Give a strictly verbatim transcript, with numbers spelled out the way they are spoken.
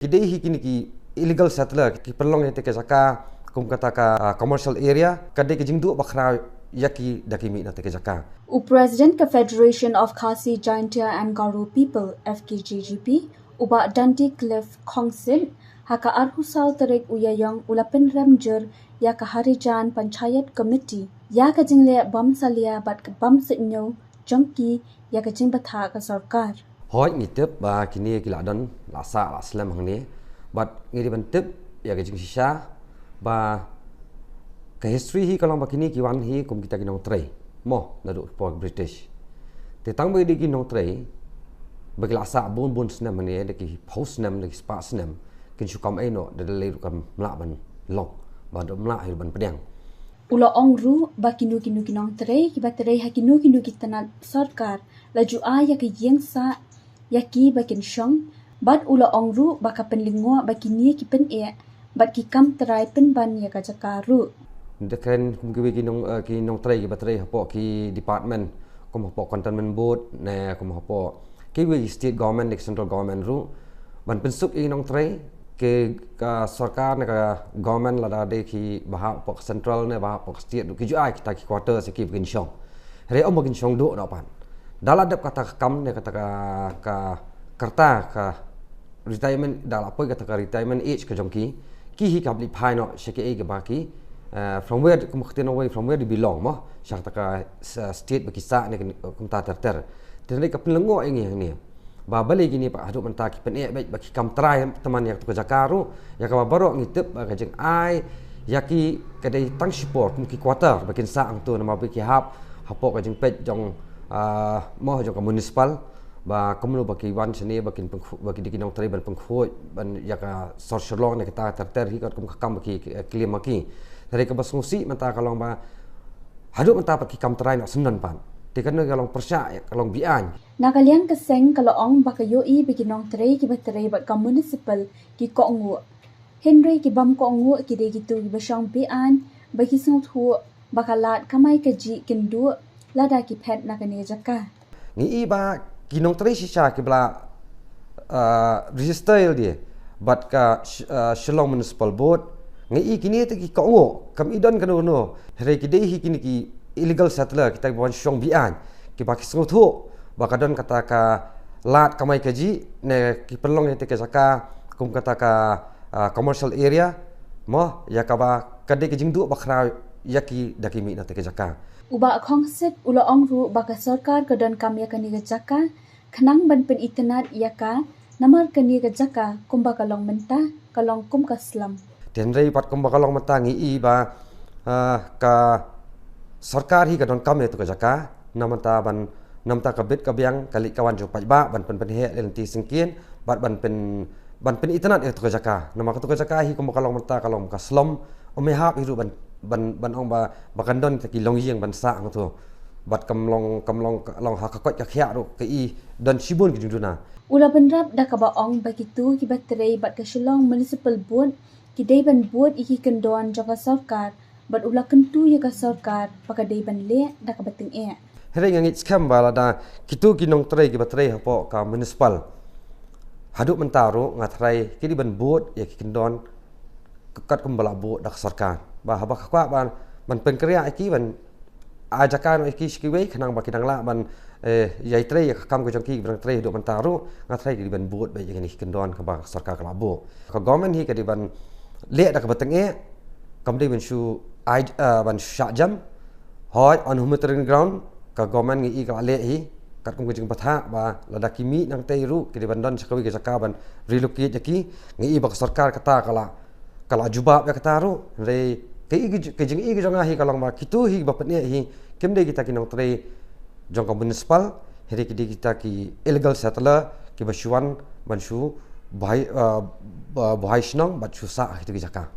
Ki dei hi kine ki illegal settler, ki pynlong ïa kata ka jaka kum kata ka, ah, commercial area, ka dei ka jingduh bakhraw ïa ki da ki mih na kata ka jaka. U President ka Federation of Khasi Jaintia and Garo People, F K J G P, u Bah Dundee Cliff Khongsit, ha ka arphew saw tarik u Ïaïong u la pynrem jur ïa ka Harijan Panchayat Committee ïa ka jingleh bym salia bad ka bym suidñiew jong ki ïa ka jingbthah ka sorkar. Hooid, ngi tip ba kine ki la don, la sah, la slem hangne. Bad ngi dei ban tip ïa ka jingshisha ba ka history hi ka long ba kine ki wan hi kum kita ki nongtrei, mo, naduh ki por British. Te tang ba ki dei ki nongtrei ba ki la sah bun bun snem hangne, da ki phew snem, da ki spah snem, kin shu kam ei noh, da lei ruh kam lah ban long, ba da lah hi ruh ban pdiang. U la ong ruh ba kino kino ki nongtrei kiba trei ha kino kino ki tnat sorkar la ju ai ïa ka ïing sah ïa ki ba kin shong, bad u la ong ruh ba ka pynlyngngoh ba kine ki pyneh bad ki kam trai pynban ïa ka jaka ruh. Nda kren kum kiwei ki nong, eh, ki nongtrei kiba trei hapoh ki department, kum hapoh Cantonment Board ne kum hapoh kiwei state government ne central government ruh, ban pynsuk ïa ki nongtrei, ki, ka sorkar ne ka government, lada dei kiba hap hapoh central ne ba hap hapoh state ruh, ki ju ai kita ki quarters ïa ki ba kin shong. Hynrei ym ba kin shong duh noh pat. Da la dep kata ka kam ne kata ka, ka, ka rta ka retirement, da la poi kata ka retirement age ka jong ki, ki hi ki hap leit phai noh sha kiei kiba ki, eh, from where, kum ka ktien ong wei, from where they belong, mo, sha kata ka, sa, state ba ki sah ne, kumta ter ter. Te hynrei ka pynlyngngoh ïa ngi hangne ba balei kine pat haduh mynta ki pyneh beit, ba ki kam trai tymmen ïa kata ka jaka ruh, ïa kaba baroh ngi tip ba ka jingai ïa ki ka dei tang shipor kum ki quarter ba kin sah hangto, namar ba ki hap hapoh ka jingpeit jong, ah, mo, jong ka municipal, ba kumno ba ki wan shane ba kin pynkhu-, ba ki dei ki nongtrei ban pynkhuid ban ïa ka sor Shillong ne kata ter ter hi, katkum ka kam ba ki, eh, claim ma ki. Hynrei kaba sngewsih mynta ka long ba haduh mynta pat ki kam trai noh syndon pat. Te kane ka long pyrshah, ka long beaiñ. Na ka liang ka seng ka la ong ba ka ïohi ba ki nongtrei kiba trei bad ka municipal ki kohnguh. Hynrei ki bym kohnguh ki dei kito kiba shong beaiñ ba ki sngewthuh ba ka lad kamai kajih kin duh lada ki phet na kane ka jaka. Ngi i ba ki nongtrei shisha kiba la, uh, register ïalade bad ka Sh-, uh, Shillong Municipal Board, ngi i kine te ki kohnguh, kam i don kano kano. Hynrei ki dei hi kine ki illegal settler, kita kiba wan shong beaiñ, kiba ki sngewthuh ba ka don kata ka lad kamai kajih ne ki pynlong ïa kata ka jaka kum kata ka, ah, commercial area, mo, ïa kaba ka dei ka jingduh bakhraw ïa ki da ki mih na kata ka jaka. U Bah Khongsit u la ong ruh ba ka sorkar ka donkam ïa kane ka jaka khnang ban pynitynnad ïa ka, namar kane ka jaka kumba ka long mynta ka long kum ka slum. Te hynrei pat kumba ka long mynta ngi i ba, ah, ka sorkar hi ka donkam ïa kata ka jaka, na mynta ban, na mynta ka bit ka biang ka leit ka wan jong paidbah ban pyn, pynheh lynti syngkien bad ban pyn, ban pynitynnad ïa kata ka jaka. Namar kata ka jaka hi kumba ka long mynta ka long ka slum, ym hap hi ruh ban, ban, ban ong ba, ba kan don kita ki longïing ban sah hangto. Bad kam long, kam long, ka long ha ka koit ka khiah ruh, ka i don shibun ki jingduna. U la bynrap da kaba ong ba kito kiba trei bad ka Shillong Municipal Board ki dei ban bud ïa ki kyndon jong ka sorkar, bad u la kyntu ïa ka sorkar ba ka dei ban leh da kaba tyngeh. Hynrei nga ngeit skhem ba lada kito ki nongtrei kiba trei hapoh ka municipal haduh mynta ruh, nga tharai ki dei ban bud ïa ki kyndon katkum ba la bud da ka sorkar. Ba haba ka kwah ban, ban pynkhreh ïa ki, ban ai jaka noh ïa ki sha kiwei khnang ba ki dang lah ban, eh, ïai trei ïa ka kam ka jong ki, ba dang trei haduh mynta ruh, nga tharai ki dei ban bud beit ïa kine ki kyndon kaba ka sorkar ka la buh. Ka government hi ka dei ban leh da kaba tyngeh, kam dei ban shu ai, eh, ban shu shah jem. Hooid, on humanitarian ground ka government ngi i ka la leh hi, katkum ka jingbthah ba lada ki mih nangtei ruh ki dei ban don sha kawei ka jaka ban relocate ïa ki. Ngi i ba ka sorkar kata ka la, ka la jubab ïa kata ruh. Hynrei ka i, ka jing i ka jong nga hi ka long ba kito hi ba pyneh hi kim dei kita ki nongtrei jong ka municipal, hynrei ki dei kita ki illegal settler kiba shu wan ban shu buhai, uh, buhai shnong bad shu sah ha kito ki jaka.